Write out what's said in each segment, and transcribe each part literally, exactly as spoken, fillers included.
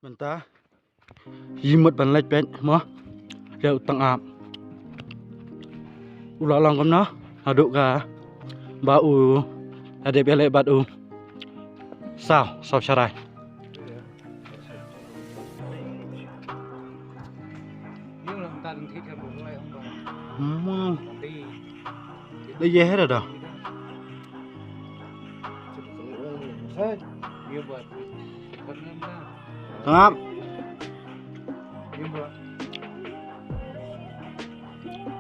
Mynta ïa mut ban leit peit mo. Ïa u Tang Ap u la long kumno? Haduh ka ba u la dep ïaleh bad u Saw, Saw Sharai. Hmm. Dei ye hera da. Tang Ap.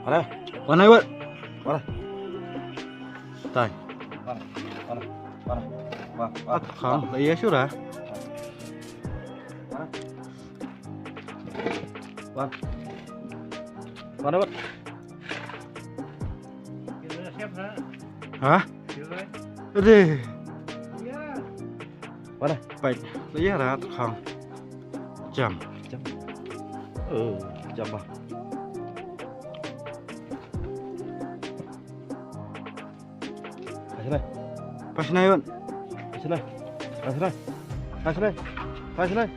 Wara. Wan ai wat. Wara. Tai. Wara. Wara. Wara. Wara. At khang la ye sura. Wara. Wan. Wan ai wat. Ha? Ade. Wan ai. Peit. La ïa rat khang. Jam. Jam. Oh, jam ba. Pas nai. Pas nai, Wan. Pas nai. Pas nai. Pas nai. Pas nai.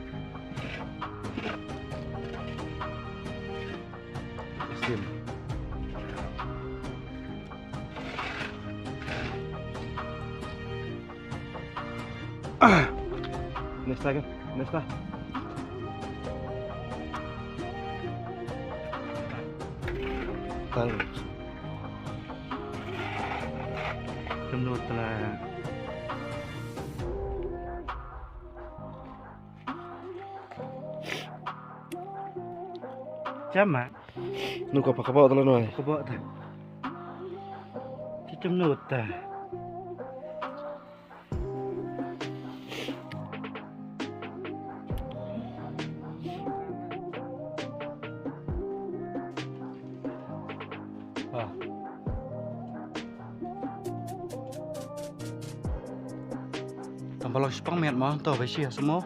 Sim. Nesta kan, nesta. Tang. Jemnud la. Jam ma. Nu ka pa ka bok ta la noi. Ka bok ta. Jemnud ta. Tang ba long shipang miet mo, to ba shi ha sumo.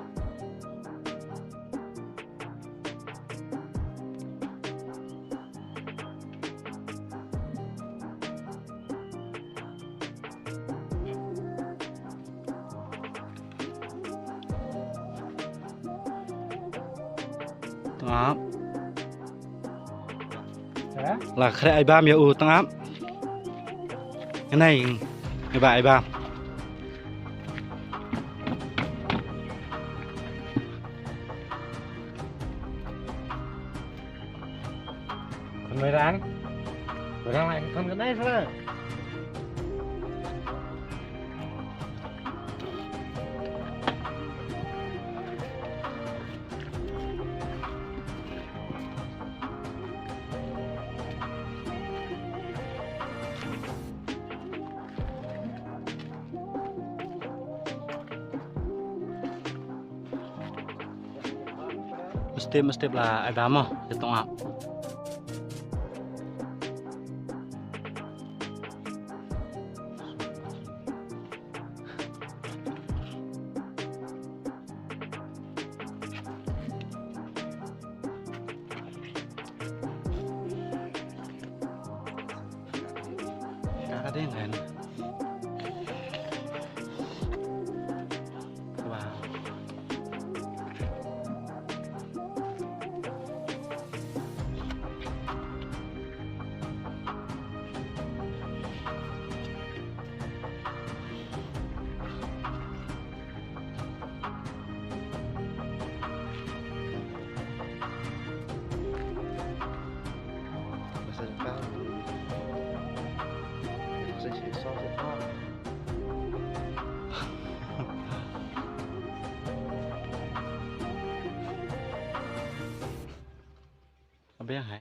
Tang Ap. La khreh ai bam ïa u Tang Ap. Nai, nai ba ai bam. Kon mai rang. Rang lai kon kan ai sala. Mesti, mesti la ada mo, ïa Tang Ap. Ka ka deng kan. Wow. Abe yang hai.